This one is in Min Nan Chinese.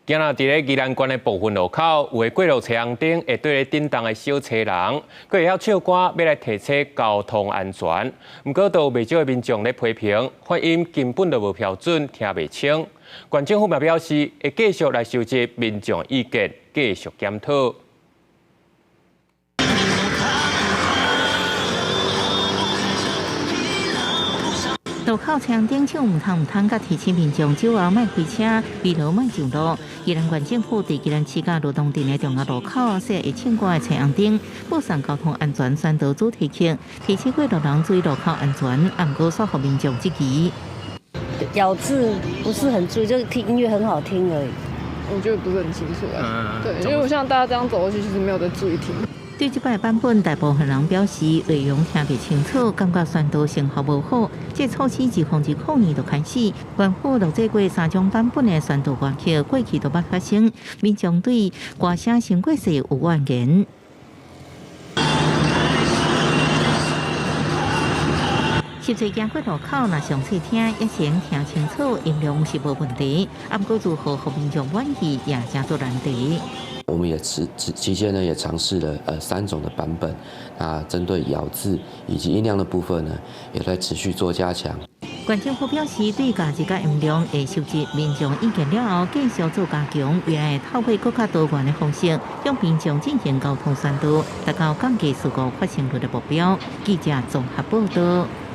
今仔日佇咧宜蘭縣的部分路口，有的過路青紅燈會對咧振動的小車人，閣會曉唱歌，欲來提醒交通安全。毋過，都有袂少的民眾咧批評，發音根本就無標準，聽袂清。縣政府嘛表示，會繼續來收集民眾意見，繼續檢討。路口青紅燈唱毋通毋通，佮提醒民眾酒後莫開車，疲勞莫上路。宜蘭縣政府佇宜蘭市佮羅東鎮的重要路口設會唱歌的青紅燈，播送交通安全宣導主題曲，提醒過路人注意路口安全。毋過，煞予民眾質疑。咬字不是很注意，就聽音樂很好聽而已。我覺得不是很清楚啊。對，因為我像大家這樣走過去，其實沒有在注意聽。對這擺版本，大部分人表示內容聽袂清楚，感覺宣導成效無好。這措施自2020年就開始，縣府錄製過三種版本的宣導歌曲，過去都捌發生。民眾對歌聲傷過細有怨言。實際行過路口，若詳細聽，也先聽清楚，音量是無問題。啊，毋過如何予民眾滿意，也誠做難題。我們也持期間呢，也嘗試了三種的版本，啊，針對咬字以及音量的部分呢，也在持續做加強。縣政府表示，對咬字佮音量會收集民眾意見了後，繼續做加強，未來會透過閣較多元的方式，向民眾進行交通宣導，達到降低事故發生率的目標。記者綜合報道。